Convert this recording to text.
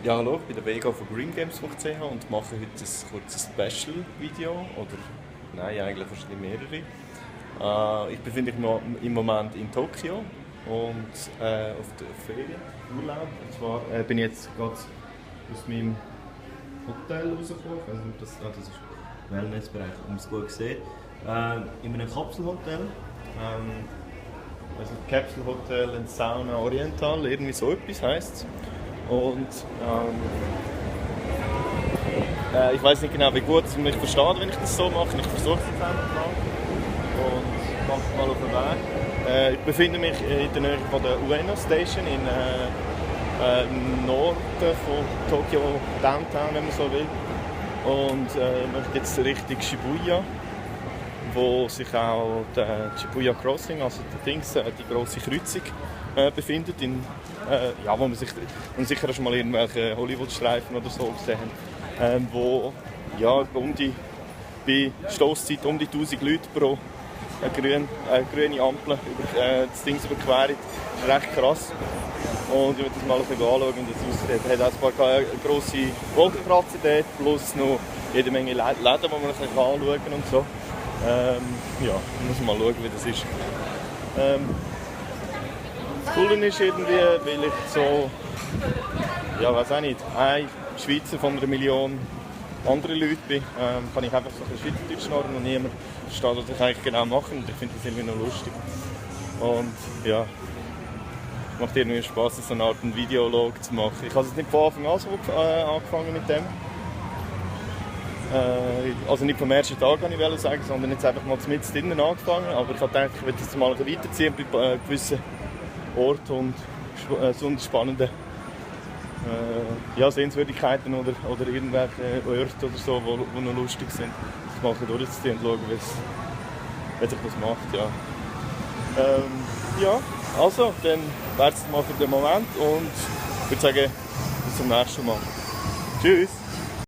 Ja, hallo, ich bin der Vega von greengames.ch und mache heute ein kurzes Special-Video. Oder nein, eigentlich wahrscheinlich mehrere. Ich befinde mich im Moment in Tokio und auf der Ferien, Urlaub. Und zwar bin ich jetzt gerade aus meinem Hotel rausgekommen. Ich weiß nicht, ob das ist Wellnessbereich, um es gut zu sehen. In einem Kapselhotel. Also Capsule Hotel and Sauna Oriental, irgendwie so etwas heisst es. Und ich weiß nicht genau, wie gut es mich versteht, wenn ich das so mache. Ich versuche es jetzt einfach mal und mache es mal auf den Weg. Ich befinde mich in der Nähe von der Ueno Station im Norden von Tokio Downtown, wenn man so will. Und möchte jetzt Richtung Shibuya, wo sich auch der Shibuya Crossing, also die grosse Kreuzung, befindet, wo man sicher schon mal irgendwelche Hollywood-Streifen oder so gesehen hat, wo ja, bei Stosszeit um die 1000 Leute pro grüne Ampel über das Ding überqueren. Das ist recht krass. Und ich werde das mal ein bisschen anschauen, wie das aussieht. Es hat auch ein paar grosse Wolkenkratzer dort, plus noch jede Menge Läden, die man anschauen kann und so. Ja, muss mal schauen, wie das ist. Das Coole ist irgendwie, weil ich so, ja, weiß auch nicht, ein Schweizer von einer Million andere Leute bin, kann ich einfach so ein Schweizerdeutsch schnarren und niemand versteht, was ich eigentlich genau mache. Und ich finde das irgendwie noch lustig. Und ja, es macht irgendwie Spass, so eine Art Videolog zu machen. Ich habe es nicht von Anfang an so angefangen mit dem. Also nicht vom ersten Tag, kann ich sagen, sondern jetzt einfach mal mit drinnen angefangen. Aber ich habe gedacht, ich will das mal weiterziehen bei gewissen Orten und besonders spannenden Sehenswürdigkeiten oder irgendwelche Orte oder so, die noch lustig sind. Das mal durchzuziehen und schauen, wie sich das macht. Ja. Also, dann wäre es mal für den Moment und ich würde sagen, bis zum nächsten Mal. Tschüss!